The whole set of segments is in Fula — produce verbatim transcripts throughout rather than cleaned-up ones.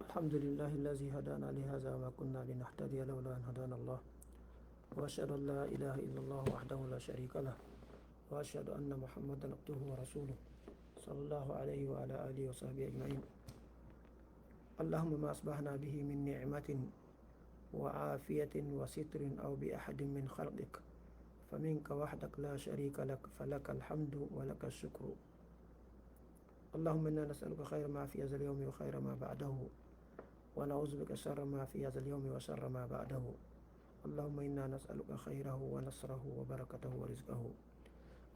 الحمد لله الذي هدانا لهذا وما كنا لنهتدي لولا أن هدانا الله. وأشهد أن لا إله إلا الله وحده لا شريك له. وأشهد أن محمدا عبده ورسوله، صلى الله عليه وعلى آله وصحبه أجمعين. اللهم ما أصبحنا به من نعمة وعافية وستر أو بأحد من خلقك، فمنك وحدك لا شريك لك، فلك الحمد ولك الشكر. اللهم إنا نسألك خير ما في هذا اليوم وخير ما بعده، ونعوذ بك شر ما في هذا اليوم وشر ما بعده. اللهم إنا نسألك خيره ونصره وبركته ورزقه.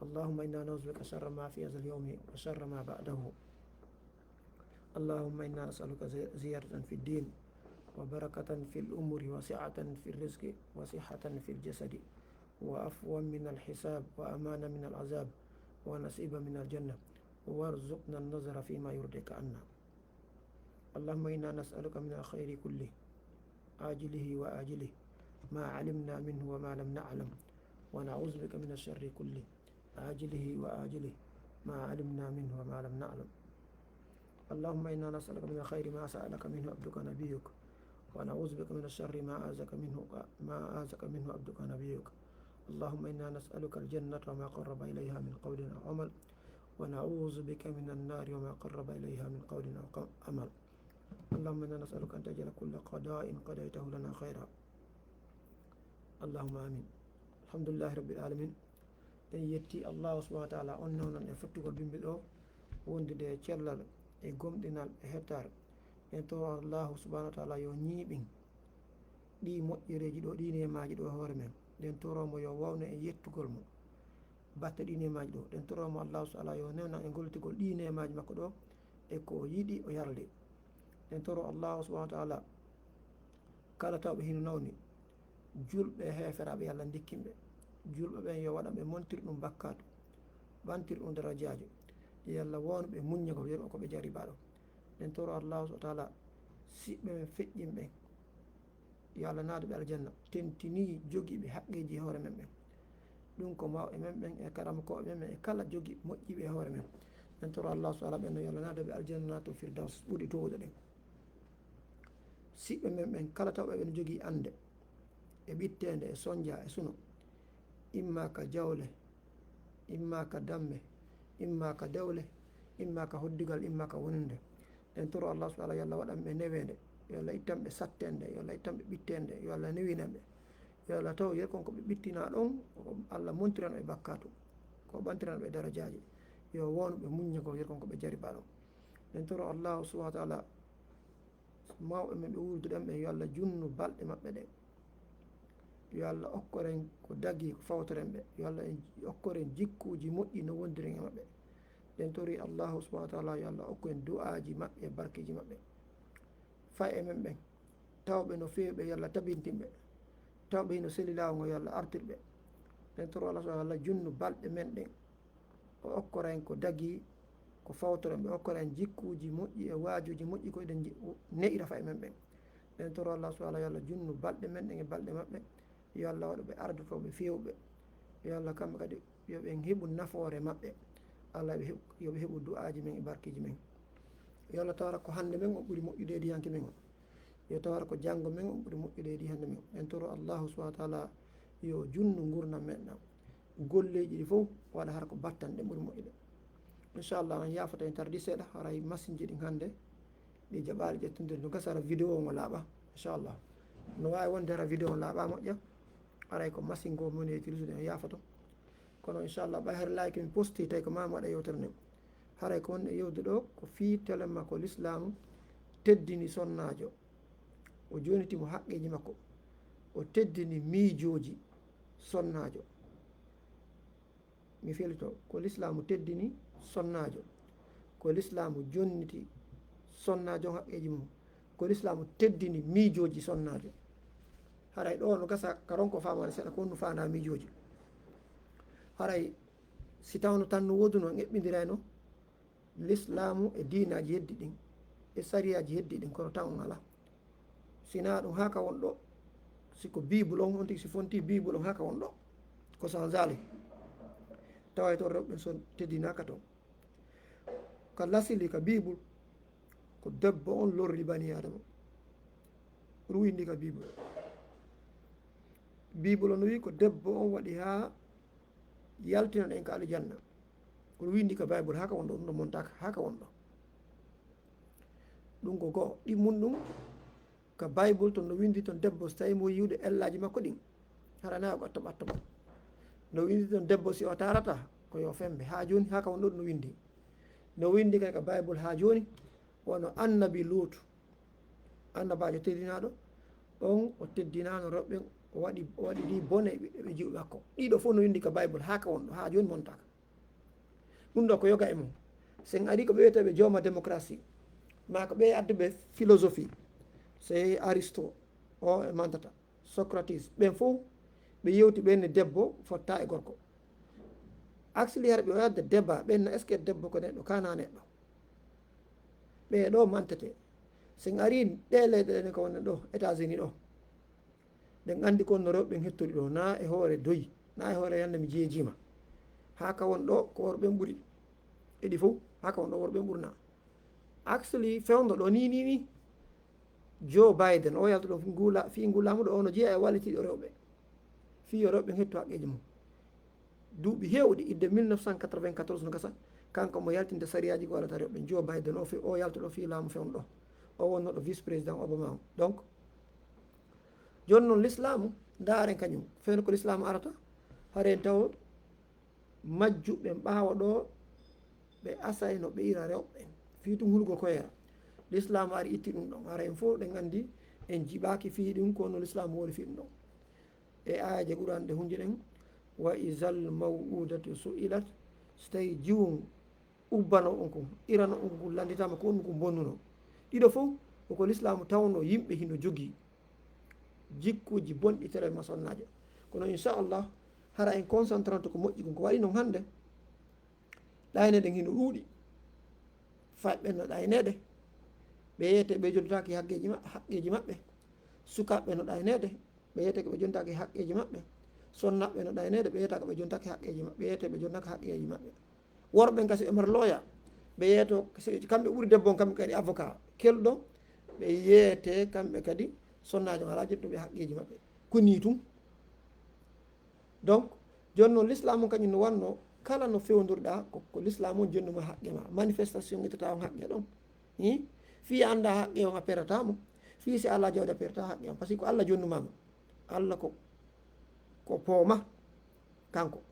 اللهم إنا نعوذ بك شر ما في هذا اليوم وشر ما بعده. اللهم إنا نسألك زي-، زيادة في الدين، وبركة في الأمور، وسعة في الرزق، وصحة في الجسد، وعفوا من الحساب، وأمانا من العذاب، ونصيبا من الجنة، وارزقنا النظر فيما يرضيك عنا. اللهم إنا نسألك من الخير كله، عاجله وآجله، ما علمنا منه وما لم نعلم، ونعوذ بك من الشر كله، عاجله وآجله، ما علمنا منه وما لم نعلم. اللهم إنا نسألك من الخير ما سألك منه عبدك نبيك، ونعوذ بك من الشر ما أعاذك منه، ما أعاذك منه عبدك نبيك. اللهم إنا نسألك الجنة وما قرب إليها من قول أو عمل، ونعوذ بك من النار وما قرب إليها من قول أو ق-، عمل. اللهم إنا نسألك أن تجعل كل قضاء قضيته لنا خيرا. اللهم آمين. الحمد لله رب العالمين. En yetti Allahu subhanahu wa ta'ala, on newnan e fottugol bimbi ɗo, wondude e cellal, e gomɗinal, e hettaare. En toro Allahu subhanahu wa ta'ala yo ñiiɓin ɗi moƴƴereeji ɗo, ɗi neemaaji ɗo e hoore men. Ɗen toro mo yo wawnu en yettugol mo batte ɗi neemaaji ɗo. Ɗen toro mo Allahu subhanahu wa ta'ala yo newnan e gollitugol ɗi neemaaji makko ɗo, e ko o yiɗi, o yarli. Ɗen toro Allahu subhanahu wa ta'ala, kala tawɓe hino nawni, julɓe e heeferaaɓe, yo Allah ndikkin ɓe. Julɓe ɓen yo waɗan ɓe montir ɗum bakkaatu, ɓantir ɗum darajaaji. Yo Allah wownu ɓe muññagol, yerɓa ko ɓe jarribaa ɗo. Ɗen toro Allahu subhanahu wa ta'ala, siɓɓe men feƴƴin ɓen, yo Allah naadu ɓe aljanna, tentinii jogiiɓe haqqeeji e hoore men ɓen. Ɗum ko mawɓe men ɓen e karamokooɓe men ɓen e kala jogi moƴƴiiɓe e hoore men. Ɗen toro Allahu subhanahu wa ta'ala, ɓen no yo Allah naadu ɓe aljanna to Firdaws ɓuri toowude ɗen. Siɓɓe men ɓen, kala tawɓe ɓen jogii annde e ɓitteende e sonja e suno, imma ka jawle, imma ka damme, imma ka dewle, imma ka hoddigal, imma ka woninde. Ɗen toro Allah subhanahu wa ta'ala, yo Allah waɗan ɓe neweende, yo Allah ittan ɓe sattende, yo Allah ittan ɓe ɓitteende, yo Allah newinan ɓe. Yo Allah taw yer kon ko ɓe ɓittinaa ɗon, ko Allah montiran ɓe bakkaatu, ko ɓantiran ɓe darajaaji. Yo wownu ɓe muññagol yer kon ko ɓe jaribaa ɗon. Ɗen toro Allah subhanahu wa ta'ala, mawɓe men ɓe wuurduɗen ɓen, yo Allah junnu balɗe maɓɓe ɗen. Yo Allah okkoren ko dagi ko fawtoren ɓe. Yo Allah en okkoren jikkuuji moƴƴi no wondiren e maɓɓe. Ɗen tori Allahu subhanahu wa ta'ala, yo Allah okku en du'aaji maɓɓe e barkeeji maɓɓe. Fay e men ɓen, tawɓe no feewi ɓe, yo Allah tabintin ɓe. Tawɓe hino seli laawol ngol, yo Allah artir ɓe. Ɗen toro Allah subhanahu wa ta'ala junnu balɗe men ɗen. O okkora en ko dagi, ko fawtoren ɓe, okkora en jikkuuji moƴƴi e waajuuji moƴƴi ko eɗen ji-, ne'ira fay men ɓen. Ɗen toro Allah subhanahu wa ta'ala, yo Allah junnu balɗe men ɗen e balɗe maɓɓe. Yo Allah waɗu ɓe ardotooɓe feewɓe. Yo Allah kamɓe kadi, yo ɓen heɓu nafoore maɓɓe. Allah ɓe heɓu, yo ɓe heɓu du'aaji men e barkeeji men. Yo Allah tawara ko hannde men on ɓuri moƴƴude e diyanke men on. Yo tawara ko janngo men on ɓuri moƴƴude e di hannde men. En toro Allahu subhanahu wa ta'ala yo junnu ngurndan men ɗan. Golleeji ɗi fow waɗa hara ko battanɗe ɓuri moƴƴude. Inchallah, on yaafata en tardi seeɗa, haray masinji ɗin hannde ɗi jaɓaali ƴettude, no gasa hara vidéo on laaɓa. Inchallah. No waawi wonde hara vidéo on laaɓa moƴƴa. Haray ko masin goo moni e utilisde, on yaafoto. Kono inchallah, ɓay hara like mi posti, tawi ko ma mi waɗa yewtere nden. Haray ko woni e yewde ɗo, ko fii télé makko Lislaamu teddini sonnaajo. O jooniti mo haqqeeji makko. O teddini miijooji sonnaajo. Mi felito, ko Lislaamu teddini sonnaajo. Ko Lislaamu jonniti sonnaajo on haqqeeji mum. Ko Lislaamu teddini miijooji sonnaajo. Haray ɗo no gasa ka ronko faamaade seeɗa, ko honɗum faandaa miijooji. Haray si tawno tan no wooduno, en eɓɓindirayno Lislaamu e diinaaji heddi ɗin, e sariyaaji heddi ɗin, kono tan on alaa. Si naa ɗum haa ka won ɗo, si ko Biibul on, on tigi si fonti Biibul on haa ka won ɗo, ko sans ali. Taway toon rewɓe ɓen son teddinaaka toon. Ka lasili ka Biibul, Debbo on lorri bani Adama. Ɗum windi ka Bible. Bible no wi ko debbo on waɗi haa yaltina ɗen ka aljanna. Ko ɗum windi ka Bible, haa ka wonɗo, ɗum ɗo montaka, haa ka wonɗo. Ɗum ko goo. Ɗi mun ɗum, ka Bible ton no windi ton debbo, so tawi mo yiwde ellaji makko ɗin, hara na ko atto ɓatto. No windi ton debbo, si o tarata, ko yo fembe. Haa jooni, haa ka wonɗo ɗum no windi. No windi kay ka Bible haa jooni, wano annabi Luutu. Annabaajo teddinaaɗo, on o teddinaano rewɓe, o waɗi, o waɗi ni bone ɓe, ɓe jiwɓe makko. Ɗiɗo fof no windi ka Bible, haa ka wonɗo, haa jooni montaka. Ɗum ɗo ko yoga e mum. Sen ari ko ɓe wiyata ɓe jooma démocratie, maa ko ɓe adduɓe philosophie, c'est Aristo, o e mantata, Socrates, ɓen fof ɓe yewti ɓen ne debbo fotta e gorko. Actually, hara ɓe waɗde débat, ɓen no, est-ce que debbo ko neɗɗo, kana neɗɗo? Ɓe ɗo mantete. Sen ari ɗe leyɗe ɗen ko wonde ɗo, États-Unis ɗo. Ɗen andi kon no rewɓe ɓen hettori ɗo, na e hoore doyi, na e hoore yande mi jeejima. Haa ka won ɗo, ko worɓe ɓen ɓuri. E ɗi fof, haa ka won ɗo, worɓe ɓen ɓurna. Actually, fewndo ɗo ni, ni, ni. Joe Biden, o yalta ɗo ngula, fii ngulaamu ɗo, ono jeeya e wallitiiɗo rewɓe. Fii yo rewɓe hettu haqqeeji mum. Duuɓi heewɗi, idde mille neuf cent quatre-vingt-quatorze no gasa, kanko mo yaltinde sariyaaji ko walata rewɓe. Joe Biden, o fe-, o yalta ɗo fii laamu fewndo ɗo. O wonno ɗo vice président Obama on. Donc, jooni noon lislaamu, ndaaren kañum. Fewndo ko lislaamu arata, haren taw majjuɓe ɓaawo ɗo, ɓe asay no ɓeyra rewɓe. Fii tun hulgol koyeera. Lislaamu ari itti ɗum ɗon. Hara en fof ɗen andi, en jiɓaaki fii ɗum, ko no lislaamu woni fii ɗum ɗon. E aaje Qur'an ɗe hunji ɗen, "Wa izal maw'udatu su'ilat", so tawi jiwun ubbano on kun, irano on kun, lannditama ko on kun bonnuno. Ɗiɗo fof, ko, ko lislaamu tawno yimɓe hino jogii jikkuuji bonɗi tere ma sonnaajo. Kono inchallah, hara en concentranto ko moƴƴi kon. Ko waɗi non hannde, ɗayne ɗen hino ɗuuɗi. Fayɓe no ɗayneede, ɓe yeete ɓe jontaaki haqqeeji ma-, haqqeeji maɓɓe. Sukaaɓe no ɗayneede, ɓe yeete ko ɓe jontaaki haqqeeji maɓɓe. Sonnaaɓe no ɗayneede, ɓe yeetaaka ɓe jontaaki haqqeeji maɓɓe, ɓe yeete ɓe jontaaka haqqeeji maɓɓe. Worɓe kasi ɓe mbar looya, ɓe yeeto kasi kamɓe ɓuri debbo on, kamɓe kadi avocat kelɗo, ɓe yeete kamɓe kadi sonnaajo alaa jettuɓe haqqeeji maɓɓe. Ko nii tun. Donc, jooni noon, lislaamu kañum no wanno, kala no fewndorɗaa, ko, ko lislaamu on jonnuma haqqe ma. Manifestation ittata on haqqe ɗon. Hi? Fii a anndaa haqqe on, a perata mo. Fii si a alaa jawdi, a perata haqqe on. Parce que ko Alla jonnuma mo. Alla ko, ko pooma kanko.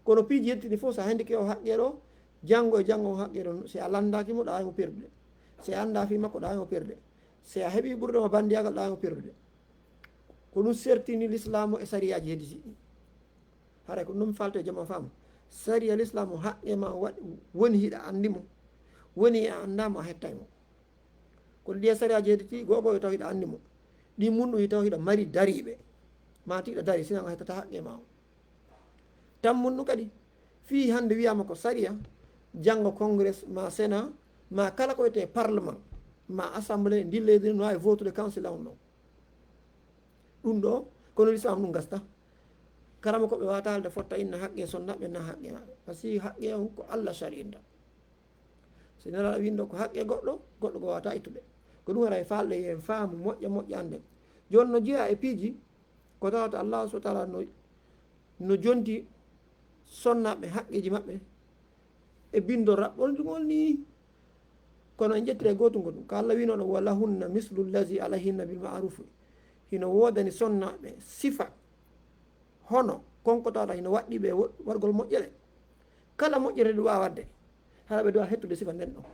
Kono piiji yettiɗi fof, so a hendike o haqqe ɗo, janngo e janngo o haqqe ɗo, si a lanndaaki mo, ɗa wawi mo perdude. Si a anndaa fii makko, ɗa wawi mo perdude. Si a heɓi ɓurɗo ma banndiyagal, ɗa wawi mo perdude. Ko ɗum sertini lislaamu e sariyaaji heddiiɗi. Haray ko ɗum mi falto e jama faamu. Sariya lislaamu haqqe ma waɗi, woni hiɗa anndi mo. Woni a anndaa mo, a hettay mo. Kono ɗiya sariyaaji heddiiɗi, go'o go'o yo taw hiɗa anndi mo. Ɗi mun ɗum yo taw hiɗa mari dariiɓe. Ma tiiɗa dari, sinan a hettata haqqe ma o. Tan mun ɗum kadi, fii hannde wiyaama ko sariya, janngo Congrès, ma Sénat, ma kala ko wiyetee parlement, ma assemblée, ndi leydi no waawi votude council on ɗon. Ɗum ɗo, kono lislaam ɗum gasta. Karama ko ɓe waata haalde fotta inna haqqe sonna ɓe na haqqe maɓɓe. Parce que haqqe on ko Alla sari'inta. Si Nelaaɗo windo ko haqqe goɗɗo, goɗɗo ko waata ittude. Ko ɗum haray falɗe yen faamu moƴƴa moƴƴa annden. Jooni no jeyaa e piiji, ko tawata Allaahu subhaanahu wa ta'aalaa no, no jonti sonnaaɓe haqqeeji maɓɓe e binndo raɓɓol ngol nii. Kono en ƴettire gootun gootun. Ko Alla wiinooɗo, "Wa lahunna mislu llazi alayhinna bil ma'rufi." Hino woodani sonnaaɓe sifa hono kon ko tawata hino waɗɗii ɓe wo-, waɗgol moƴƴere. Kala moƴƴere nde ɗum waawi waɗde, hara ɓe ɗo waawi hettude sifa nden ɗon.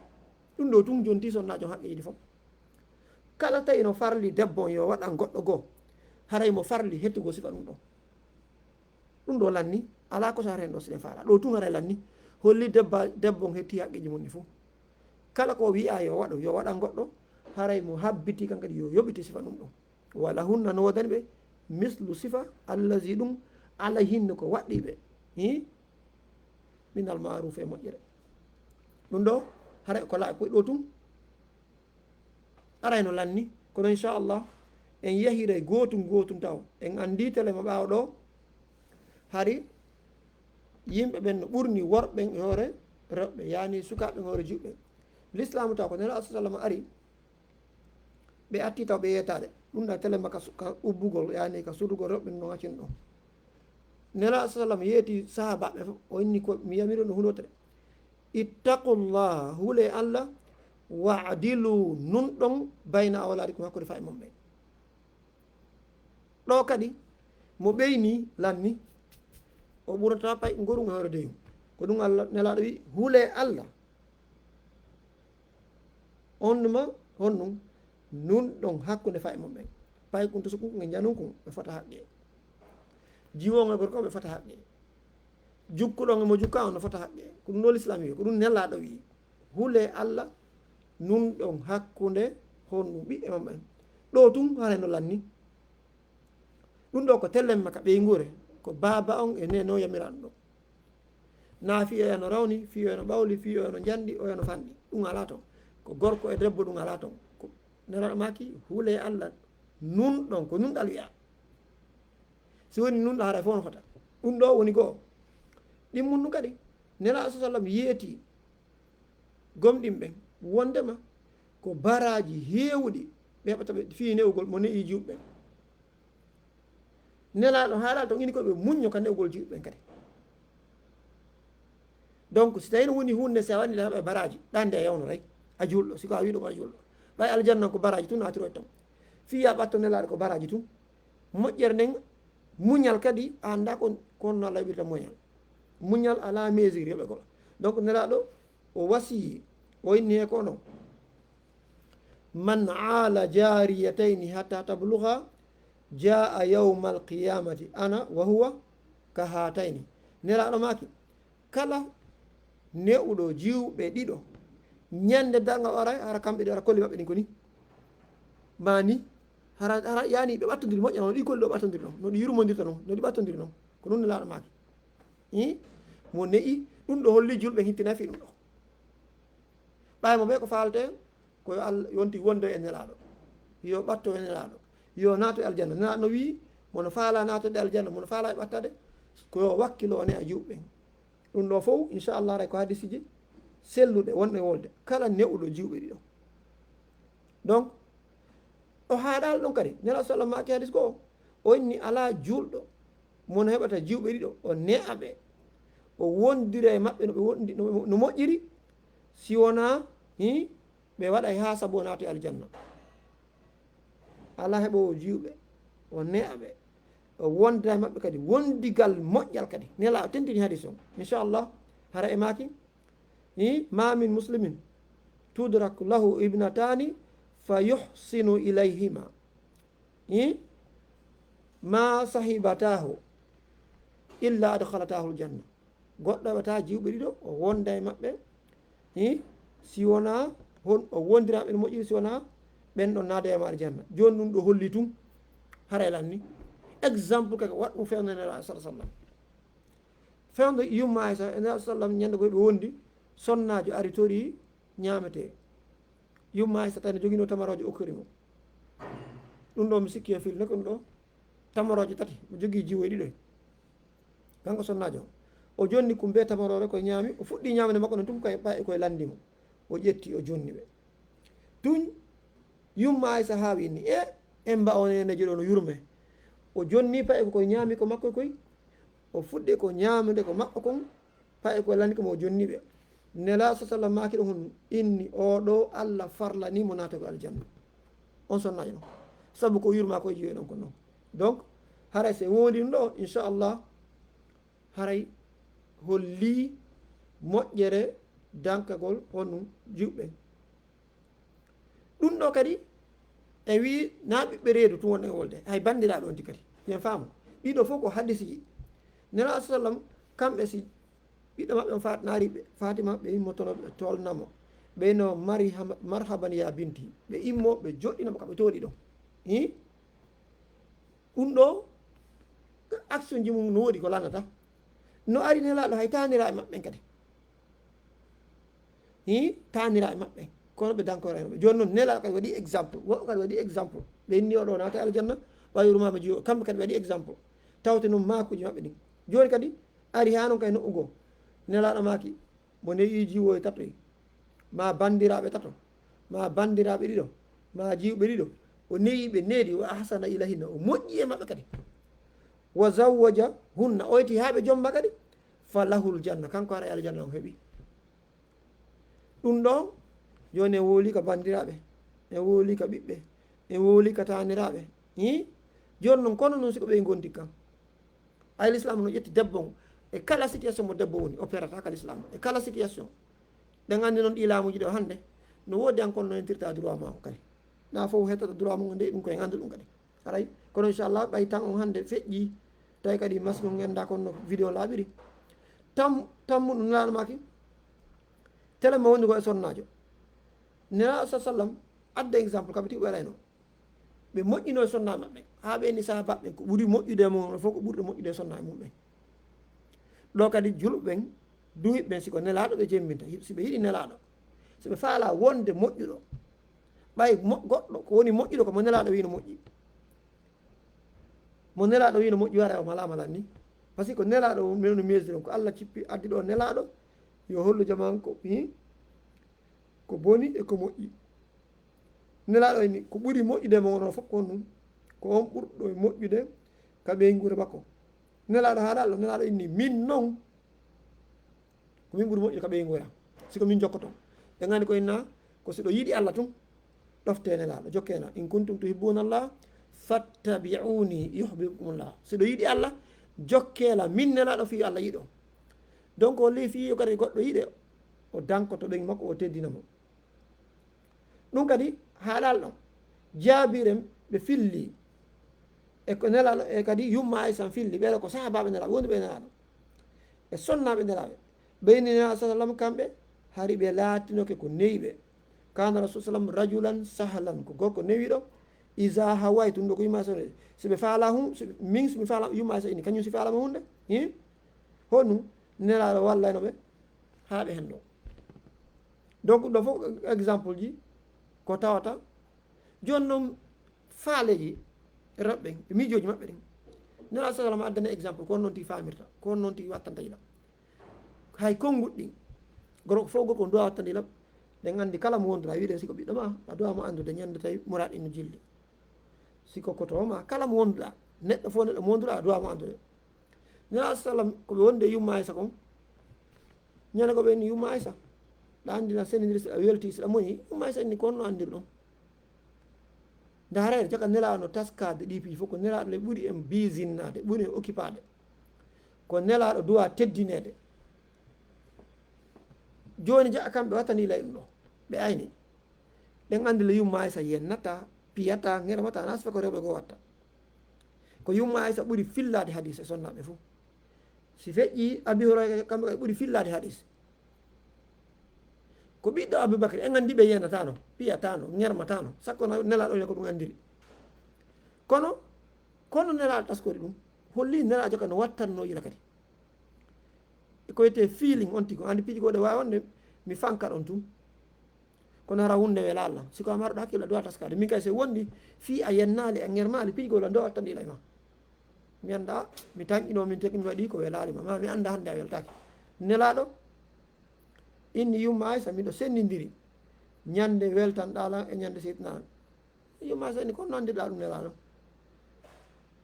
Ɗum ɗo tun jonti sonnaajo haqqeeji ɗi fof. Kala tawi no farli debbo on yo waɗan goɗɗo goo, haray mo farli hettugol sifa ɗum ɗon. Ɗum ɗo lanni, alaa ko sare heen ɗo si ɗen faala. Ɗo tun haray lanni, holli debba-, debbo on hetti haqqeeji mun ɗi fof. Kala ko wi'aa yo waɗu, yo waɗan goɗɗo, haray mo habbiti kan kadi yo yoɓite sifa ɗum ɗon. Wa lahunna no woodani ɓe, mislu sifa, allazi ɗum, alayhinna ko waɗɗii ɓe. Hi? Minal ma'ruf e moƴƴere. Ɗum ɗo, haray ko la-, ko ɗo tun, aray no lanni, kono inchallah, en yahiray gootun gootun taw. En anndi tele mo ɓaawo ɗo, hari yimɓe ɓen no ɓurni worɓe ɓen e hoore rewɓe, yaani sukaaɓe ɓen hoore juɓɓe. L'islaamu taw ko Nelaaɗo sallam ari, ɓe atti taw ɓe yeetaade. Ɗum ɗa tele makka su-, ka ubbugol, yani ka sudugol, roɓɓin no accin ɗon. Nelaaɗo sallam yeeti sahaabaaɓe fof, o inni ko mi yamiri on hunotere. "Ittaqullaha, hule Allah, wa'dilu, nun ɗon, bayna awlaadikum, hakkunde fa'e mon ɓen." Ɗo kadi, mo ɓeyni lanni, o ɓurata pay ngorum e hoore deyum. Ko ɗum Allah, Nelaaɗo wi, "Hule Allah." On numa, honɗum? Nun ɗon hakkunde fa'e mon ɓen. Pay kun to sukun, nge janun kun, ɓe fota haqqe. Jiwo nge gorko, ɓe fota haqqe. Jukkuɗo nge mo jukka on, no fota haqqe. Ko ɗum ɗo Lislaam wi, ko ɗum Nelaaɗo wi. "Hule Allah, nun ɗon hakkunde honɗum ɓiɓɓe mon ɓen." Ɗo tun, hara no lanni. Ɗum ɗo ko tellen makka ɓeynguure, ko baaba on e neno yamiraɗo ɗum. Na fii oya no rawni, fii oya no ɓawli, fii oya no njandi, oya no fanɗi. Ɗum alaa ton. Ko gorko e debbo, ɗum alaa ton. Ko Nelaaɗo maaki, "Hule Allah, nun ɗon," ko nun ɗal wi'a. Si woni nun ɗa, haray fof no fota. Ɗum ɗo woni goo. Ɗin mun ɗum kadi, Nelaaɗo sallam yeeti gomɗinɓe ɓen, wondema ko baraaji heewuɗi ɓe heɓata ɓe fii ne'ugol mo ne'i jiwɓe ɓen. Nelaaɗo haalal ton ini ko ɓe muñño ka ne'ugol jiwɓe ɓen kadi. Donc, si tawii no woni huunde, si a waɗi ɗa heɓa baraaji, ɗan nde a yawnoray, a juulɗo, si ko a wiɗo ko a juulɗo. Ɓay aljanna ko baraaji tun naatiroy ton. Fii a ɓatto Nelaaɗo ko baraaji tun. Moƴƴere nden, muñal kadi, a anndaa kon, kon no Allah yoɓirta muñal. Muñal alaa mesure yoɓegol. Donc, Nelaaɗo, o wasii, o inni he kono, "Man aala jaariyatayni hatta tabluga, jaa yawmal qiyamati ana wa huwa ka haatayni." Nelaaɗo maaki, kala ne'uɗo jiwɓe ɗiɗo, ñande darngal o aray, hara kamɓe ɗiɗo, hara kolli maɓɓe ɗin ko ni. Mani, hara, hara yani ɓe ɓattondiri moƴƴa non, no ɗi kolli ɗo ɓattondiri non, no ɗi yurmondirta non, no ɗi ɓattondiri non. Ko non Nelaaɗo maaki. Ih, mo ne'i, ɗum ɗo holli julɓe hittina fii ɗum ɗo. Ɓay mo ɓe ko faalete, ko yo Allah yonti wonde e Nelaaɗo. Yo ɓatto e Nelaaɗo. Yo naato e aljanna. Nelaaɗo no wi'i, mo no faala naatode aljanna, mo no faala e ɓattade, ko yo wakkilo ne a juuɓe ɓen. Ɗum ɗo fof, inchallah, aray ko hadisiji selluɗe wonɗe wolde. Kala ne'uɗo jiwɓe ɗiɗo. Donc, o haaɗaali ɗon kadi. Nelaaɗo sallam maaki hadis goo, o inni alaa juulɗo mo no heɓata jiwɓe ɗiɗo, o ne'a ɓe, o wondira e maɓɓe no ɓe wondi, no, no moƴƴiri, si wonaa, hi, ɓe waɗay haa sabu o naati aljanna. Alaa heɓoowo jiwɓe, o ne'a ɓe, o wondira e maɓɓe kadi, wondigal moƴƴal kadi. Nelaaɗo tentini hadis on. Inchallah, hara e maaki, hi, ma min muslimin tudrak lahu ibnatani fa yuhsinu ilayhima. Hi, ma sahibatahu illa adkhalatahu aljanna. Goɗɗo heɓata jiwɓe ɗiɗo, o wonda e maɓɓe, hi, si wonaa hon, o wondira ɓe no moƴƴiri, si wonaa ɓen ɗon naada e ma aljanna. Jooni ɗum ɗo holli tun, haray lanni. Exemple kaka, waɗ ɗum fewndo Nelaaɗo sallallahu alaihi wasallam. Fewndo yumma Aysa e Nelaaɗo sallam, ñande goo ɓe wondi, sonnaajo ari tori ñaametee. Yumma Aysa tawi no joginoo tamarooje okkori mo. Ɗum ɗo mi sikki e fil ne ko ɗum ɗo tamarooje tati, mo jogii jiwoye ɗiɗo. Kanko sonnaajo on. O jonni kum be tamaroore ko ñaami, o fuɗɗi ñaamde makko non tun koye ɓay e koye landi mo. O ƴetti, o jonni ɓe. Tun yumma Aysa haawi inni, "E, en mba'o neeneejo ɗo no yurme." O jonni paye ko koye ñaami ko makko koy. O fuɗɗi ko ñaamude ko maɓɓe kon, paye ko landi ko mo jonni ɓe. Nelaaɗo sallallahu maaki ɗo hun inni, "O ɗo Allah farlani mo naata ko aljanna." On sonnaajo non. Sabu ko yurma ko jiwe ɗon ko non. Donc, haray se wondi ɗum ɗo, inchallah, haray holli moƴƴere dankagol honɗum jiwɓe. Ɗum ɗo kadi, e wi na ɓiɓɓe reedu tun wonɗen wolde, hay banndiraaɓe on ti kadi. Yen faamu. Ɗiɗo fof ko hadisiji. Nelaaɗo sallam, kamɓe si ɓiɗɗo maɓɓe on faatnaari ɓe, Fatima, ɓe immotono ɓe tolna mo. Ɓe no mari hama-, marhaban ya binti. Ɓe immo, ɓe joɗɗina mo ka ɓe tooli ɗon. Hi? Ɗum ɗo, action ji mum no woodi ko lanata. No ari Nelaaɗo hay taaniraaɓe maɓɓe ɓen kadi. Hi, taaniraaɓe maɓɓe. Kono ɓe dankoray maɓɓe. Jooni non Nelaaɗo kadi waɗi exemple. Woɓɓe kadi waɗi exemple. Ɓe inni oɗo naata aljanna, ɓay yurmaama jiwo. Kamɓe kadi waɗi exemple. Tawte non maakuuji maɓɓe ɗin. Jooni kadi, ari haa non kay noɓɓu goo. Nelaaɗo maaki, mo ne'i jiwo e tatoy. ma banndiraaɓe tato, ma banndiraaɓe ɗiɗo, ma jiwɓe ɗiɗo, o newi ɓe needi, wa ahsana ilayhinna, o moƴƴi e maɓɓe kadi. Wa zawwajahunna, o yeti haa ɓe jomma kadi, fa lahul janna, kanko haray aljanna on heɓi. Ɗum ɗo, jooni en wowlii ka banndiraaɓe, en wowlii ka ɓiɓɓe, en wowlii ka taaniraaɓe. Hi? Jooni noon, kono noon si ko ɓe ngondi kan. Ay, l'islam no ƴetti debbo on. E kala situation mo debbo woni, o perata ka l'islam. E kala situation. Ɗen anndi noon ɗii laamuuji ɗo hannde, no woodi an kono no entirta droit ma on kadi. Na fof hettata droit mum on de, ɗum ko en anndu ɗum kadi. Haray, kono inchallah, ɓay tan on hannde feƴƴi, tawi kadi masque on nganndaa kono no vidéo laaɓiri. Tam, tammu ɗum Nelaaɗo maaki, télé mo woni ko e sonnaajo. Nelaaɗo sa sallam, adda exemple, kaɓe tiɓɓoyrayno. Ɓe moƴƴino e sonnaaɓe maɓɓe, haa ɓe ni sahaabaaɓe ɓen, ko ɓuri moƴƴude e mum on fof, ko ɓurɗo moƴƴude e sonnaaɓe mum ɓen. Ɗo kadi julɓe ɓen, duhiɓe ɓen, si ko Nelaaɗo ɓe jemminta, si ɓe yiɗi Nelaaɗo, si ɓe faala wonde moƴƴuɗo, ɓay mo-, goɗɗo ko woni moƴƴuɗo, ko mo Nelaaɗo wii no moƴƴi. Mo Nelaaɗo wii no moƴƴi, wara o mala mala ni. Parce que ko Nelaaɗo woni, men no miesdiron, ko Allah cippi, addi ɗo Nelaaɗo, yo hollu jaman ko, hi, ko boni e ko moƴƴi. Nelaaɗo inni, ko ɓuri moƴƴude mo onon fof ko on ɗum, ko on ɓurɗo moƴƴude ka ɓeynguure makko. Nelaaɗo haalaali ɗo, Nelaaɗo inni, min non, ko min ɓuri moƴƴude ka ɓeynguure am, si ko min jokkoto. Ɓe nganndi ko inna, ko si ɗo yiɗi Allah tun, ɗofte Nelaaɗo, jokke Nelaaɗo. In kuntum tuhibbuna Allah, fattabi'uni yuhbibkumullah. Si ɗo yiɗi Allah, jokke la, min Nelaaɗo fii Allah yiɗo. Donc, o lii fii yo kadi goɗɗo yiɗe, o dankoto ɓen makko, o teddina mo. Ɗum kadi haalaali ɗon. Jaabiren ɓe filli. E ko Nelaaɗo, e kadi yumma Aysa filli. Ɓeɗo ko sahaabaaɓe Nelaaɗo, wonduɓe e Nelaaɗo. E sonnaaɓe Nelaaɓe. Ɓe inni Nelaaɗo sallam kamɓe, hari ɓe laatinoke ko newiɓe. Kana Rasul sallam rajulan sahlan, ko gorko newiɗo. Iza hawaytu, ɗum ɗo ko yumma Aysa. Si ɓe faala hun, si, min si mi faala, yumma Aysa inni, kañum si faalama hunde. Hi? Honum Nelaaɗo wallayno ɓe haa ɓe hen ɗo. Donc, ɗo fof exemple ji ko tawata. Jooni noon, faaleeji rewɓe ɓen, e miijooji maɓɓe ɗin. Nelaaɗo sallam addana exemple, ko on noon tigi faamirta, ko on noon tigi wattanta yila. Hay konnguɗi ɗin, gorko fof gorko on duwa wattanta yila. Ɗen anndi kala mo wonduɗa, wiide si ko ɓiɗɗo ma, a duwa mo anndude ñande tawi muraad ino jilli. Si ko koto ma, kala mo wonduɗa, neɗɗo fof neɗɗo mo wonduɗa, a duwa mo anndude. Nelaaɗo sallam, ko ɓe wondi e yumma Aysa kon, ñande ko ɓe inni yumma Aysa, ɗa anndi na senindiri, si ɗa welti, si ɗa moñi, yumma Aysa inni ko honno anndir ɗum. Ndaaree, jaka Nelaaɗo no taskaade ɗi piiji fof, ko Nelaaɗo le ɓuri en biisinnaade, ɓuri en okkipaade. Ko Nelaaɗo duwa teddineede. Jooni jaka kamɓe wattani lay ɗum ɗo. Ɓe ayni. Ɗen anndi le yumma Aysa yennata, piyata, ŋermata, na sifa ko rewɓe goo watta. Ko yumma Aysa ɓuri fillaade hadis e sonnaaɓe fof. Si feƴƴi Abi Hurayra, kamɓe kadi ɓuri fillaade hadis. Ko ɓiɗɗo Abubakar, en anndi ɓe yenatano, piyatano, ŋermatano, sakko na Nelaaɗo ne ko ɗum anndiri. Kono, kono Nelaaɗo taskori ɗum, holli Nelaaɗo kadi no wattanno yila kadi. E ko wiyetee feeling on tigi, anndi piiji goo ɗe waawi wonde mi fankat on tun. Kono hara hunde welaali lan. Si ko a marɗo hakkille, a duwa taskaade. Min kay, si wondi fii a yennaali, a ŋermaali, piiji goo lan, ndo wattandi ila e ma. Mi annda, mi tanƴino, min tagi, mi waɗi ko welaali ma. Ma mi annda hannde a weltaaki. Nelaaɗo inni yumma Aysa, miɗo senndindiri ñande weltanɗaa lan e ñande seytinaa lan. Yumma Aysa inni, kono no anndirɗaa ɗum Nelaaɗo?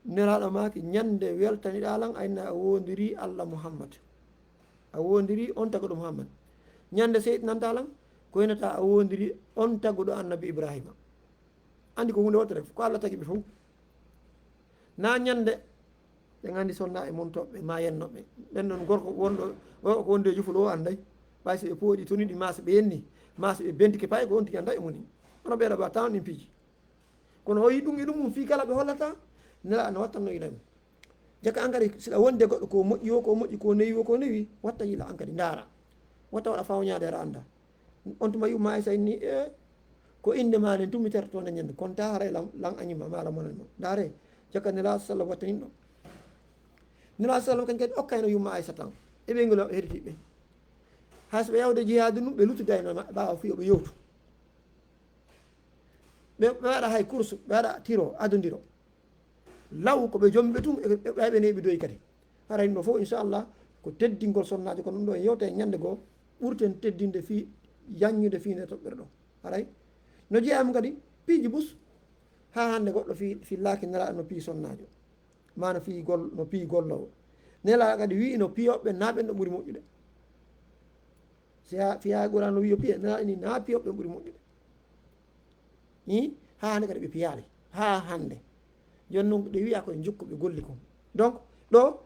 Nelaaɗo maaki, ñande weltaniɗaa lan, a inna a woondirii Allah Muhammad. A woondirii on taguɗo Muhammad. Ñande seytinantaa lan, ko inata a woondirii on taguɗo Annabi Ibraahiima. Anndi ko huunde wootere, ko Allah tagi ɓe fof. Na ñande, ɓe nganndi sonnaaɓe mon toɓɓe, ma yennoɓe. Ɓen non gorko wonɗo, gorko ko wonde e jufol o annday. Ɓay si ɓe pooɗi toni ɗi, ma si ɓe yenni, ma si ɓe bentike pay, ko on tigi annda e moni. Kono ɓeeɗo ba tan ɗin piiji. Kono o yi ɗum e ɗum mum fii kala ɓe hollata, Nelaaɗo no wattanno ila mum. Jaka an kadi, si ɗa wondi e goɗɗo ko moƴƴi o, ko moƴƴi, ko newi o, ko newi, watta yila an kadi, ndaara. Watta waɗa fawñaade aɗa annda. On tuma yumma Aysa inni, e, ko innde ma nden tun mi tertoto nde ñande. Kono ta haray lan, lan añima, ma lan monani ma. Ndaare, jaka Nelaaɗo sallam wattanin ɗo. Nelaaɗo sallam kañ kadi okkayno yumma Aysa tan. E ɓe ngol heɗitiiɓe. Hay so ɓe yawde jihaadu ndun, ɓe luttidayno maɓɓe ɓaawo fii yo ɓe yewtu. Ɓe, ɓe waɗa hay kursu, ɓe waɗa tiro, adondiro. Law ko ɓe jomɓe tun, e ɓe, ɓe, ɓe neeɓi doyi kadi. Haray ɗum ɗo fof, inchallah, ko teddingol sonnaajo, kono ɗum ɗo en yewta e ñande goo, ɓurten teddinde fii Yaññude fii nde toɓɓere ɗo. Haray no jeyaa mum kadi piiji bus. Haa hannde goɗɗo fi- fillaaki Nelaaɗo no piyi sonnaajo, maa no fiyi gol- no piyi golloowo. Nelaaɗo kadi wiyi no piyooɓe naa ɓen ɗo ɓuri moƴƴude. Si a fiyaa Qur'an no wiyo piye, Nelaaɗo ni naa piyooɓe ɓuri moƴƴude. Ii, haa hannde kadi ɓe piyaali haa hannde. Jooni noon ɗe wiya koye njokku ɓe golli kon. Donc ɗo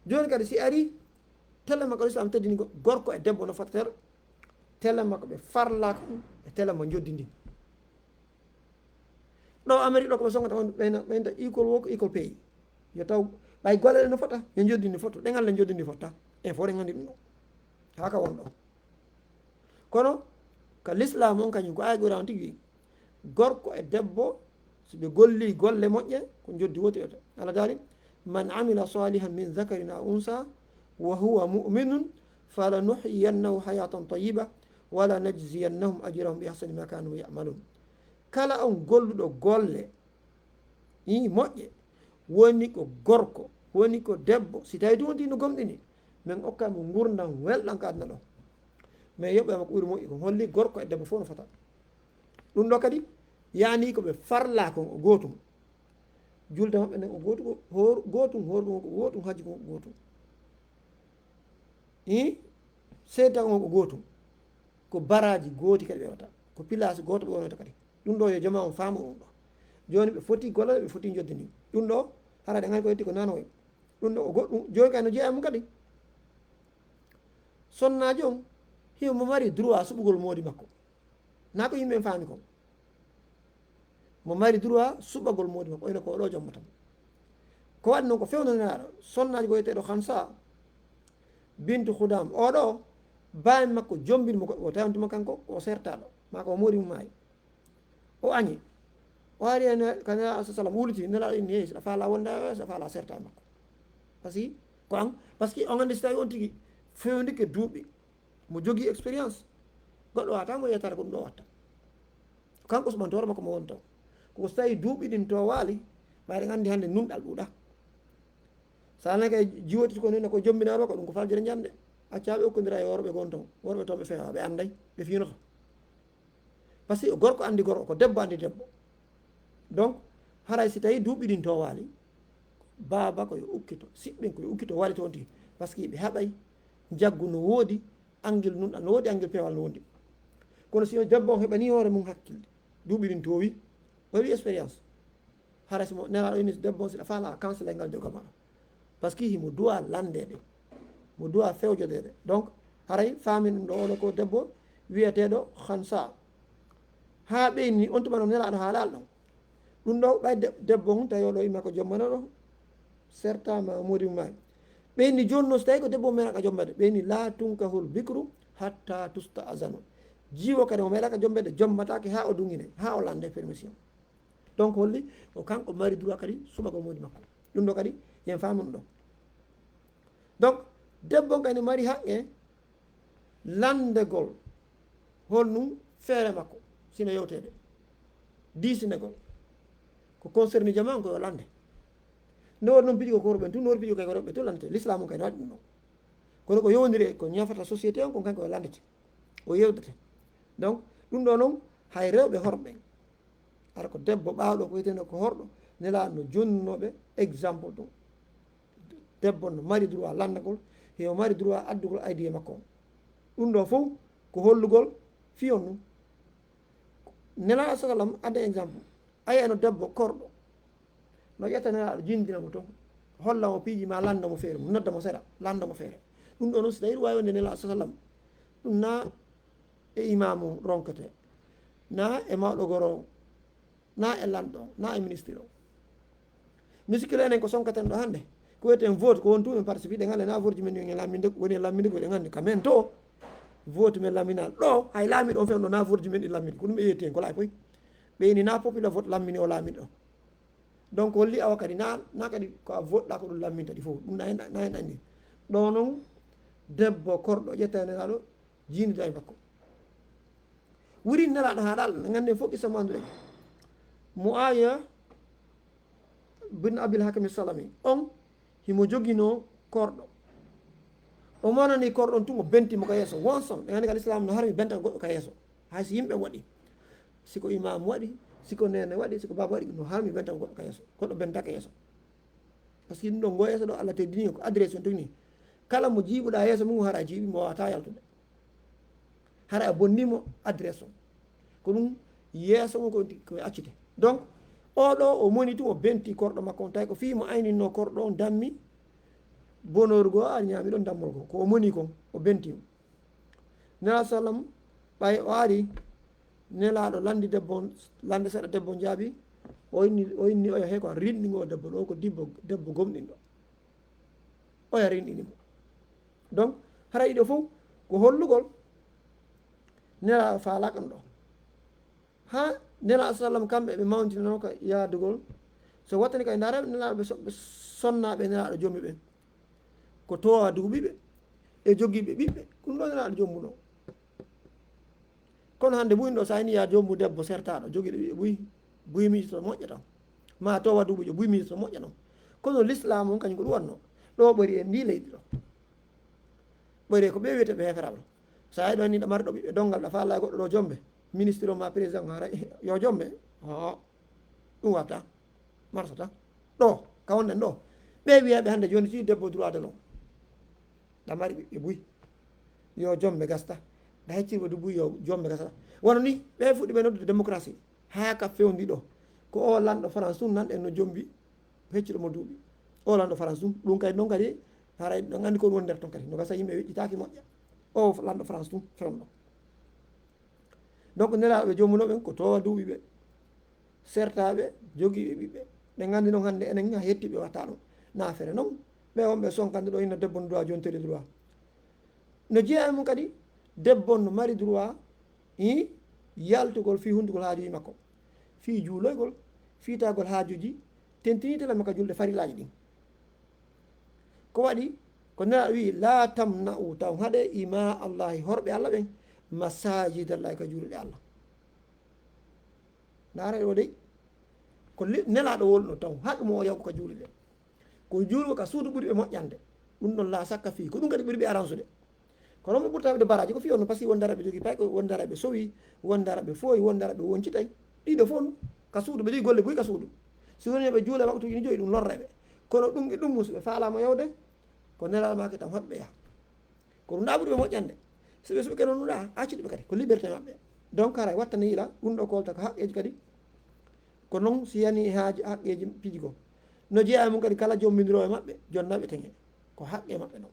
jooni kadi si ari, tele makko Islam teddini go- gorko e debbo no fotata, tele makko ɓe farla ko e tele mo njoddi ndin. Ɗo Amérique ɗo ko ɓe songata on ɓeyna ɓeynta equal work equal pay. Yo taw ɓay golle ɗe no fota, yo njoddi ndi foto, ɗengal le njoddi ndi fotta. En fof ɗen anndi ɗum ɗo. Haa ka won ɗo. Kono ka l'islam on kañum ko ay Qur'an tigi wi, gorko e debbo so ɓe golli golle moƴƴe ko njoddi woti ota. Allah daali, man amila salihan min zakarin aw unsa wa huwa mu'minun falanuhyiyannahu hayatan tayyiba wala najziyannahum ajrahum bi ahsani ma kanu ya'malun. Kala on golluɗo golle ii moƴƴe, woni ko gorko, woni ko debbo, si tawi tun wonti no gomɗini, min okka mo ngurndan welɗan ka aduna ɗo. Mais yoɓɓe makko ɓuri moƴƴi kon holli gorko e debbo fof no fota. Ɗum ɗo kadi yani ko ɓe farla kon o gootum. Julde maɓɓe nden o gootu ko hoor gootum, hoor ko gootum, hajji ko gootum. I seedta kon ko gootum. Ko baraji gooti kadi ɓe wata, ko pilaasi gooto ɓe wonata kadi. Ɗum ɗo yo jama on faamu ɗum ɗo. Jooni ɓe foti gollal, ɓe foti njoddini ɗum ɗo. Hara ɗe ngani ko yetti ko nanoy ɗum ɗo ko goɗɗum. Jooni kay no jeeya mum kadi. Sonnaajo on himo mari droit suɓugol moodi makko. Na ko yimɓe en faami kon. Mo mari droit suɓagol moodi makko oyno ko oɗo jommata mo. Ko waɗi noon ko fewnanaaɗo sonnaajo ko wiyeteeɗo Hansa bintu Khudam oɗo, baami makko jombini mo goɗɗo o tawantuma kanko o sertaɗo ma ko moodi mum maayi. O añi o ari en ka Nelaaɗo sa sallam wuliti Nelaaɗo inni hey saɗa faala wonda saɗa faala serta e makko. Parce que ko an parce que on anndi si tawi on tigi fewndike duuɓi mo jogii expérience. Goɗɗo wata mo yetata ko ɗum ɗo watta. Kanko suɓanto hoore makko mo woni taw. Ko so tawi duuɓi ɗin towaali ɓayɗen anndi hannde nunɗal ɗuuɗa. Sa nani kay jiwoti ko nuna ko jombinaɗo ko ɗum ko faljere ñande. Accaɓe okkondira e worɓe gon ton worɓe ton ɓe fewa ɓe anday ɓe finoto. Parce que gorko anndi gorko ko debbo anndi debbo. Donc haray si tawi duuɓi ɗin towaali, baaba ko yo ukkito, siɓɓen ko yo ukkito wali toon tigi. Parce que ɓe haɓay njaggu no woodi angel nunɗal no woodi angel peewal no wondi. Kono si debbo on heɓani hoore mum hakkilde duuɓi ɗin toowi, wawi expérience. Hara simo nelaɗo ini debbo on siɗa faala kansela ngal joga maɗa. Parce que himo duwa landeede, mo duwa fewjodeede. Donc haray faamin ɗum ɗo oɗo ko debbo wiyeteeɗo Hansa. Haa ɓeyni on tuma noon nelaɗo haalaal ɗon. Ɗum ɗo ɓay debbo on tawi oɗo imma ko jommano ɗo sertama modi mum mayi. Ɓeyni jooni noon so tawi ko debbo mum meeɗaka jombade ɓeyni la tunkahul bikru hatta tusta azanu. Jiwo kadi mo meeɗaka jombede jommatake haa o dungine haa o lande permission. Donc holli ko kanko mari droit kadi suɓagol modi makko. Ɗum ɗo kadi yen faamu ɗum ɗo. Donc debbo on kadi mari haqqe landegol holnum feere makko sino yewteede diisinegol ko concerni jama on ko yo lande. Nde woni noon piiji ko korɓen tun nori piiji ko kay ko rewɓe tun lande l'islam on kay no waɗi ɗum ɗon. Kono ko yowndiri e ko ñafata société on kon kanko yo landete o yewdete. Donc ɗum ɗo noon hay rewɓe horɓe ara ko debbo ɓaawɗo ko wiyeteno ko horɗo nela no jonnunoɓe exemple ɗum. Debbo no mari droit landagol himo mari droit addugol aydiye makko on. Ɗum ɗo fof ko hollugol fiyon ɗum. Nelaɗo sa sallam adda exemple. Ayano debbo korɗo no ƴetta nelaɗo jindina mo toon holla mo piiji ma landa mo feere mo nodda mo seeɗa landa mo feere. Ɗum ɗo noon so tawi ɗum wawi wonde nelaɗo sa sallam ɗum na e imamu ronkete na e mawɗo goro na e lanɗo na e ministre o. Misikila enen ko sonkaten ɗo hannde ko wiyeten vote ko won tun en participe ɗe ngannde na vote ji men en lamminde woni e lamminde ko ɗe ngannde ka men to vote men lamminal ɗo hay laamiɗo on fewno na vote ji men ɗi lamminde ko ɗum ɓe yetti en ko laapoy. Ɓe ini na popula vote lammini o laamiɗo. Donc holli awa kadi na na kadi ko a vote ɗa ko ɗum lamminta ɗi fof ɗum na hen na hen anndi. Ɗo noon debbo korɗo ƴettane naɗo jiinida e makko. Wuri nelaɗo haɗa allah ne gandi en fof qissa mo annduɗen. Muawiya bin abil hakami salami on himo jogino korɗo. O monani korɗo on tun, o benti mo ka yeeso. Wonson, ɓe anndi ka Lislaam no harmi bentagol goɗɗo ka yeeso. Hay si yimɓe waɗi, si ko imaam waɗi, si ko neene waɗi, si ko baaba waɗi, no harmi bentagol goɗɗo ka yeeso. Goɗɗo benta ka yeeso. Parce que ɗum ɗo ngo yeeso ɗo, Allah teddini ko adresse on tugni. Kala mo jiiɓuɗaa yeeso mum, hara a jiiɓi mo, wawata yaltude. Hara a bonni mo adresse on. Ko ɗum yeeso mum ko, ko accite. Donc, oo ɗo o moni tun, o benti korɗo makko on, tawi ko fii mo ayninno korɗo on dammi bonoru goo, a ñaami ɗon dammol goo. Ko o moni kon, o benti mo. Nelaaɗo sallam, ɓay o ari, Nelaaɗo lanndi debbo on, lannde seeɗa debbo on jaabi, o inni, o inni oya he ko a rinɗingo debbo ɗo, ko dibbo, debbo gomɗinɗo. Oya rinɗini mo. Donc, hara ɗiɗo fof ko hollugol Nelaaɗo faalaaka ɗum ɗo. Haa Nelaaɗo sallam kamɓe ɓe mawntinanoo ka yaadugol. So wattani kay ndaara ɓe Nelaaɗo ɓe so-, ɓe sonnaaɓe Nelaaɗo jommi ɓen. Ko towa duuɓi ɓe, e jogiiɓe ɓiɓɓe, ɗum ɗo Nelaaɗo jommunoo. Kono hannde buy ɗo, so a ini yaa jommu debbo sertaaɗo, jogiiɗo ɓiɓɓe buy, buy miijoto moƴƴa tan. Ma towa duuɓiijo, buy miijoto moƴƴa non. Kono Lislaam on kañum ko ɗum wonnoo. Ɗo ɓori e ndii leydi ɗo. Ɓori e ko ɓe wiyete ɓe heeferaaɓe. So a yiɗo ni ɗa mari ɗo ɓiɓɓe donngal, ɗa faala goɗɗo ɗo jombe, ministre o ma président o hara, yo jombe. Oo, ɗum watta. Marsata. Ɗo, ka wonɗen ɗo. Ɓe wiyaɓe hannde jooni si debbo droit de l'homme. Ɗa mari ɓiɓɓe buy. Yo jombe gasta. Ɗa heccirɓe du buy yo jombe gasta. Wano ni, ɓe fuɗɗi ɓe noddude démocratie. Haa ka fewndi ɗo. Ko o lanɗo France tun nan en no jombi heccuɗo mo duuɓi. O lanɗo France tun, ɗum kadi non kadi, haray ɗon anndi ko woni nder ton kadi. No gasa yimɓe weƴƴitaaki moƴƴa. O lanɗo France tun, fewndo. Donc, Nelaaɗo ɓe joomunoo ɓen ko towa duuɓi ɓe, sertaaɓe, jogiiɓe ɓiɓɓe. Ɓe nganndi non hannde enen ha hetti ɓe watta ɗum. Na fere non, ɓe on ɓe sonkande ɗo inna debbo no droit, jooni tele droit. No jeyaa e mum kadi, debbo no mari droit, i, yaltugol fii hunndugol haajuuji makko. Fii juuloygol, fii taagol haajuuji, tentinii tele makka julde farillaaji ɗin. Ko waɗi, ko Nelaaɗo wi'i, "Laa tamna'u, taw haɗe, ima Allahi, horɓe Allah ɓen, masaajidallahi, ka juuluɗe Allah." Ndaara ɗo dey, ko li-, Nelaaɗo wolno taw, haɗu mo o yaw ka juuluɗe. Ko juulgo ka suudu ɓuri ɓe moƴƴande. Ɗum ɗon laa sakka fii. Ko ɗum kadi ɓuri ɓe aransude. Kono mo ɓurta ɓe baraaji ko fii on, parce que wonde araɓe jogii payko, wonde araɓe sowi, wonde araɓe fooyi, wonde araɓe woncitay. Ɗiɗo fof ka suudu, ɓe jogii golle buy ka suudu. Si woni ɓe juula maɓɓe tuuji joyi, ɗum lorreɓe. Kono ɗum e ɗum musuɓe faalaama yawde, ko Nelaaɗo maaki tan hoɗɓe yaha. Ko ɗum ɗa ɓuri ɓe moƴƴande. Si ɓe suɓike noon ɗa, accude ɓe kadi, ko liberté maɓɓe. Donc, haray wattani yila, ɗum ɗo kolta ko haqqeeji kadi. Ko noon si yani e haaji haqqeeji piiji goo. No jeyaa e mum kadi kala jombindiro e maɓɓe, jonna ɓe teŋe. Ko haqqe maɓɓe noon.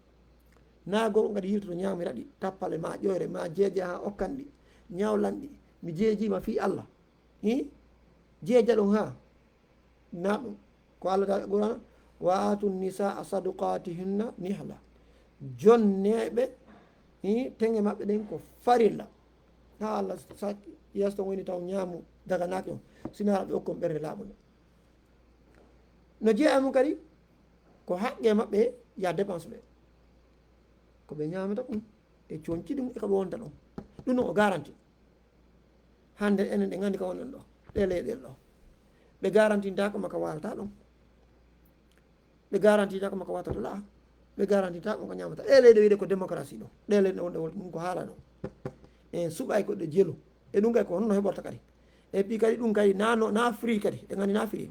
Na gorko kadi yiltoto ñaamira ɗi, tappale ma ƴoyre, ma jeeja haa okkan ɗi, ñawlan ɗi. Mi jeejiima fii Allah. Hi? Jeeja ɗum haa. Na ɗum. Ko Allah taala Qur'an, "Wa aatu nisaa saduqaatihinna nihla." Jonneeɓe, hi, teŋe maɓɓe ɗen ko farilla. Haa Allah sa-, yeeso ton woni taw ñaamu daganaaki on. Sina ɓe okkon ɓernde laaɓunde. No jeyaa e mum kadi, ko haqqe maɓɓe ya dépense ɓe. Ko ɓe ñaamata ɗum, e coñci ɗum, e ko ɓe wonta ɗum. Ɗum no o garanti. Hannde enen ɗe nganndi ka wonɗen ɗo. Ɗe leyɗeele ɗo. Ɓe garantintaako ma ka waalata ɗon. Ɓe garantintaako ma ka wattata laa. Ɓe garantintaako ma ka ñaamata. Ɗe leyɗe wiide ko démocratie ɗo. Ɗe leyɗe wonɗe wonta ɗum ko haala ɗo. En suɓay ko ɗe jelo. E ɗum kay ko honno heɓorta kadi. Et puis kadi ɗum kadi na, no, na free kadi. Ɗe nganndi na free.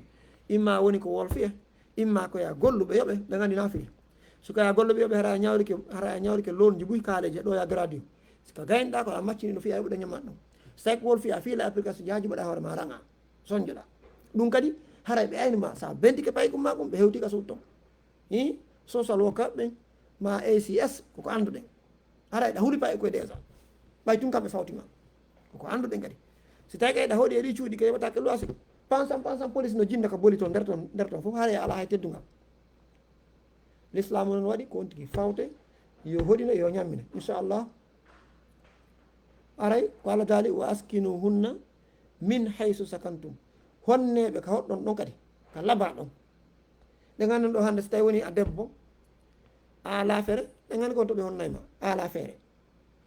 Imma woni ko wolfiye. Imma ko ya golluɓe yoɓe, ɓe nganndi na free. So ko ya golluɓe yoɓe, hara a ñawrike, hara a ñawrike loan ji buy kaaleje ɗo ya gradué. Si ka gaynɗa ko a maccini no fiya yoɓuɗo ñammat ɗum. So tawi ko wolfiya fiila application jaaji mbaɗa hoore ma ranga. Sonjoɗa. Ɗum kadi, haray ɓe ayni ma, sa bentike paykum ma ɗum, ɓe hewti ka suudu ton. Hi, social worker ɓen, ma A C S, koko annduɗen. Haray ɗa huli pay koye déjà. Ɓay tun kamɓe fawti ma. Koko annduɗen kadi. Si tawi kay ɗa hoɗi e ɗi cuuɗi kay waɗata ke luwasi. Pansam, pansam, police no jinna ka boli ton, nder ton, nder ton fof, haray ala hay teddungal. L'islam non waɗi, ko on tigi fawte, yo hoɗino, yo ñammina. Inchallah. Aray, ko Allah daali, "Wa askinuhunna min haysu sakantum." Honneeɓe ka hoɗɗon ɗon kadi, ka laba ɗon. Ɗe nganndon ɗo hannde, so tawi woni a debbo, a ala feere, ɗe nganndi kon to ɓe honnay ma, a ala feere.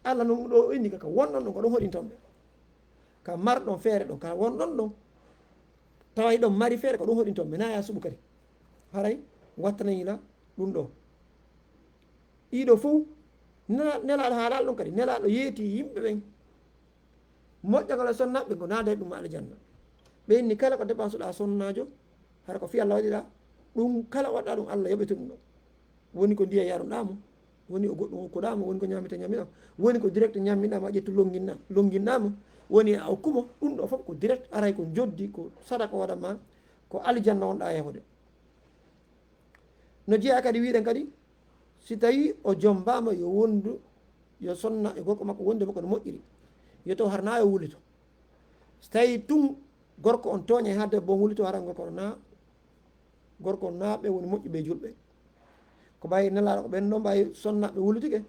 Allah non ɗo o inni ka, ka wonɗon ɗon, ko ɗon hoɗinton ɓe. Ka marɗon feere ɗon, ka wonɗon ɗon. Tawa hiɗon mari feere, ko ɗon hoɗinton ɓe, na ya suɓu kadi. Haray, wattanayila ɗum ɗo. Ɗiɗo fof, Nela- nelaaɗo haalaali ɗum kadi, nelaaɗo yeeti yimɓe ɓen moƴƴagol e sonnaaɓe ɓen ko naada e ɗum aljanna. Ɓe inni kala ko depansuɗaa sonnaajo, hara ko fii Allah waɗiɗaa ɗum, kala waɗɗaa ɗum Allah yoɓete ɗum ɗon. Woni ko ndiyam yaruɗaa mo, woni o goɗɗum okkuɗaa mo, woni ko ñaamete ñaamiɗaa mo, woni ko direct ñaamiɗaa mo, a ƴettu lonnginɗaa lonnginɗaa mo, woni a okku mo ɗum ɗo fof ko direct, aray ko njoddi, ko sadaka waɗan ma, ko aljanna wonɗaa yahude. No jeyaa kadi wiiɗen kadi, si tawii o jommbaama yo wondu, yo sonna e gorko makko wonde makko no moƴƴiri, yo taw hara naa yo wulito. Si tawii tun gorko on tooñay haa debbo on wulito, hara gorko on naa, gorko on naa ɓe woni moƴƴuɓe e julɓe. Ko ɓay nelaaɗo ko ɓen ɗon ɓay sonnaaɓe wulitike,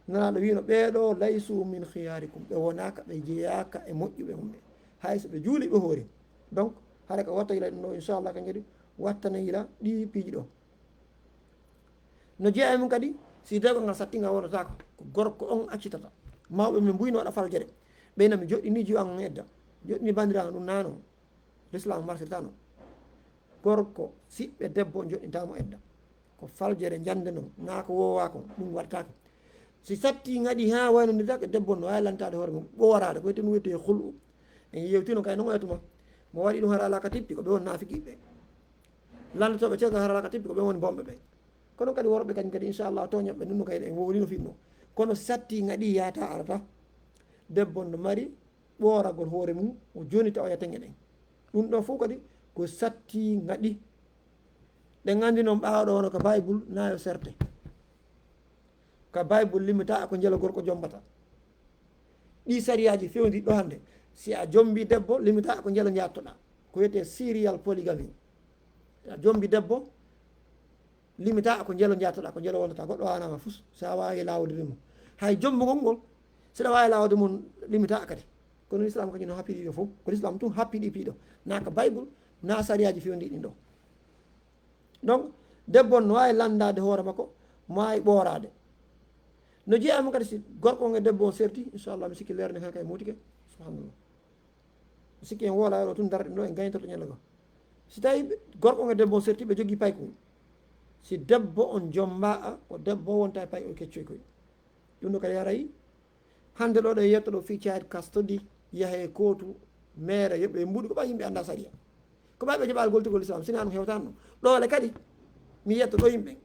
nelaaɗo wiino ɓee ɗoo laysu min khiyarikum, ɓe wonaaka, ɓe jeyaaka e moƴƴuɓe mum ɓe. Hay so ɓe juuli ɓe hoori. Donc hara ko watta yila ɗum ɗo inchallah kan kadi wattana yila ɗi piiji ɗo. No jeeya e mum kadi, si dewgal ngal satti ngal wonataako, ko gorko on accitata. Mawɓe men mbuyno waɗa faljere, ɓeyna mi joɗɗini jiwa an edda, joɗɗini bandiraɗo ɗum nano. L'islam marsirta non. Gorko siɓɓe debbo joɗɗintamo edda, ko faljere jande non, naa ko wowa kon, ɗum waɗataake. Si satti ngaɗi haa waynondirtaake, debbo no waawi lantaade hoore mum ɓooraade, ko wiyetee ɗum wiyetee khul'u. En yewtino kay non e tuma mo waɗi ɗum hara alaa ka tippi, ko ɓe won naafiqiiɓe. Lanndotooɓe caggal hara alaa ka tippi ko ɓe woni bonɓe ɓe. Kono kadi worɓe kadi kadi inchallah tooñaɓe ɗum no kay en wowlino fii ɗum. Kono satti ngaɗi yaata arata, debbo no mari ɓooragol hoore mum, o jonita o yatenŋe ɗen. Ɗum ɗo fof kadi ko satti ngaɗi. Ɗen anndi noon ɓaawo ɗo wona ko Baybul naa yo serte. Ka Baybul limita ko njelo gorko jombata. Ɗi sariyaaji fewndi ɗo hannde, si a jombi debbo limita ko njelo njattoɗaa, ko wiyetee serial polygamy. Si a jombi debbo limita ko njelo njattoɗaa, ko njelo wonata, goɗɗo waanaama fus, si a waawi laawde ɗum. Hay jombugol ngol, si ɗa waawi laawde mum limita kadi. Kono Islam kañum no happiri ɗo fof, ko Islam tun happiri piiɗo, naa ka Baybul, naa sariyaaji fewndi ɗin ɗo. Donc debbo on no waawi lanndaade hoore makko, no waawi ɓooraade. No jeeya mum kadi si gorko on e debbo on serti, inchallah mi sikki leer nde kay kay mutike, subhanallah. Mi sikki en woola ɗo tun darɗen ɗo en gañtorto ñande goo. Si tawi ɓe- gorko on e debbo on serti ɓe jogii payko, si debbo on jomba a, ko debbo wonta e pay o keccoy koy. Ɗum ɗo kadi haray hannde ɗo ɗo yetto ɗo fii child custody, yahe kootu, meere, yoɓe mbuɗi ko ɓay yimɓe annda sariya. Ko ɓay ɓe jaɓaali goltugol Islam, sina ɗum hewtano. Ɗoole kadi mi yetto ɗo yimɓe,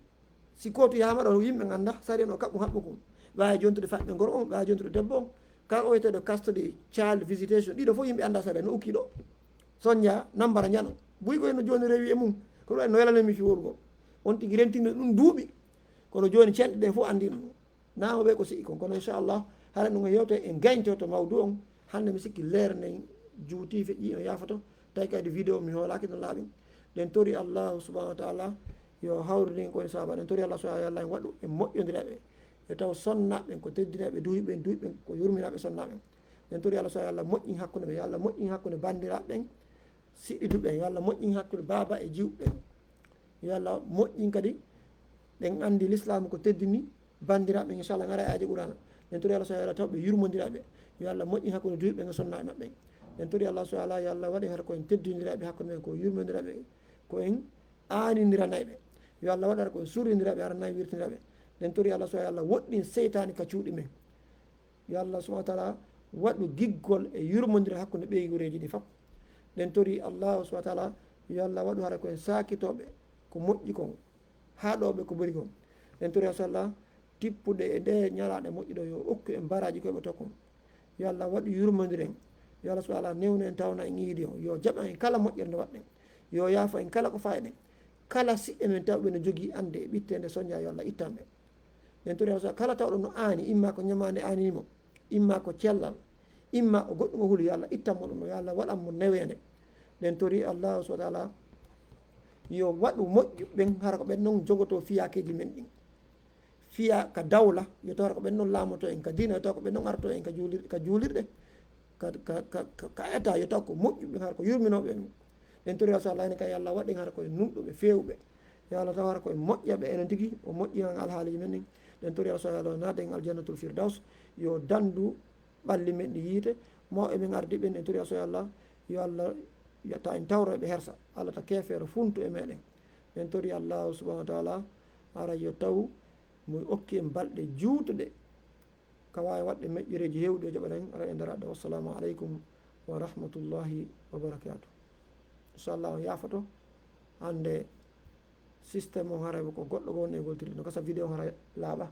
si kootu yahama ɗo yimɓe annda sariya no kaɓɓum haɓɓukum. Waawi jontude faɗɓe gorko on, waawi jontude debbo on. Kala o wiyeteeɗo custody, child visitation, ɗiɗo fof yimɓe annda sariya no ukki ɗo. Sonja nambara njano buy koy no jooni rewi e mum. Ko ɗum no welanimi fi worgo on tigi rentino ɗum duuɓi. Kono jooni cenɗe ɗen fof anndi ɗum. Naamo ɓe ko si'i kon, kono inchallah hara ɗum o yewte en gañto to mawdu on. Hannde mi sikki leer nden juuti feƴƴi, on yaafoto. Tawi kadi vidéo mi hoolaaki no laaɓi. Ɗen tori Allahu subhanahu wa taala yo hawrudin ko en saaba. Ɗen tori Allah subhanahu wa taala en waɗu en moƴƴondiraɓe, e taw sonnaɓe ɓen ko teddinaɓe, duuɓi ɓen duuɓi ɓen ko yurminaɓe sonnaɓe ɓen. Ɗen tori Allah subhanahu wa taala moƴƴin hakkunde ɓe, yo Allah moƴƴin hakkunde bandiraɓe ɓen, siɗɗiduɓe ɓen, yo Allah moƴƴin hakkunde baaba e jiwɓe ɓen. Yo Allah moƴƴin kadi, ɗen anndi l'islam ko teddini banndiraaɓe, inchallah, ngara e aaje Qur'aana. Ɗen tori Allah subhanahu wa taala taw ɓe yurmondiraaɓe. Yo Allah moƴƴin hakkunde duuɓe ɓen e sonnaaɓe maɓɓe. Ɗen tori Allah subhanahu wa taala, yo Allah waɗ en hara ko en teddindiraaɓe hakkunde men, ko yurmondiraaɓe, ko en aanindiranayɓe. Yo Allah waɗ hara ko en surrindiraaɓe, hara nayi wirtindiraaɓe. Ɗen tori Allah subhanahu wa taala, yo Allah woɗɗin seytaane ka cuuɗi men. Yo Allah subhanahu wa taala waɗu giggol e yurmondire hakkunde ɓeygureeji ɗi fof. Ɗen tori Allah subhanahu wa taala, yo Allah waɗu hara ko en saakitooɓe ko moƴƴi kon, haaɗooɓe ko boni kon. Ɗen tori Allah tippuɗe e nde ñalaaɗe moƴƴi ɗo, yo okku en baraaji koye ɓe tokko. Yo Allah waɗu yurmondire en. Yo Allah subhanahu wa taala newnu en, tawna en iidi on. Yo jaɓan en kala moƴƴere nde waɗɗen. Yo yaafo en kala ko faayiɗen. Kala siɓɓe men tawɓe no jogii annde e ɓitteende soñja, yo Allah ittan ɓe. Ɗen tori Allah kala tawɗo no aani, imma ko ñamaande aanini mo, imma ko cellal, imma o goɗɗum o huli, yo Allah ittan mo ɗum ɗo, yo Allah waɗan mo neweende. Ɗen tori Allah subhanahu wa taala yo waɗu moƴƴuɓe ɓen, hara ko ɓen non jogotoo fiyaakeeji men ɗin. Fiya ka dawla, yo taw hara ko ɓen non laamoto en, ka diina, yo taw ko ɓen non arto en ka juulir-, ka juulirɗe, ka, ka, ka, ka, ka état, yo taw ko moƴƴuɓe, hara ko yurminooɓe en. Ɗen tori Allah subhanahu wa taala, enen kay yo Allah waɗ en hara ko e nunɗuɓe, feewɓe. Yo Allah taw hara ko en moƴƴaɓe enen tigi, o moƴƴinan alhaaliiji men ɗin. Ɗen tori Allah subhanahu wa taala, yo naat en aljannatul firdaws, yo dandu ɓalli men ɗi yiite. Mawɓe men ardi ɓen, ɗen tori Allah subhanahu wa taala, yo Allah yo ta en tawro ɓe hersa. Allah ta keefeero funtu e meɗen. Ɗen tori Allah subhanahu wa taala, hara yo taw mo okki en balɗe juutuɗe, ka waawi waɗde meƴƴereeji heewɗi e joɓaɗen ara e nder adda. Wassalamu aleykum wa rahmatullahi wa barakatuh. Inchallah on yaafoto. Hannde système on haray ko goɗɗo ko woni e goltirde no gasa vidéo on haray laaɓa.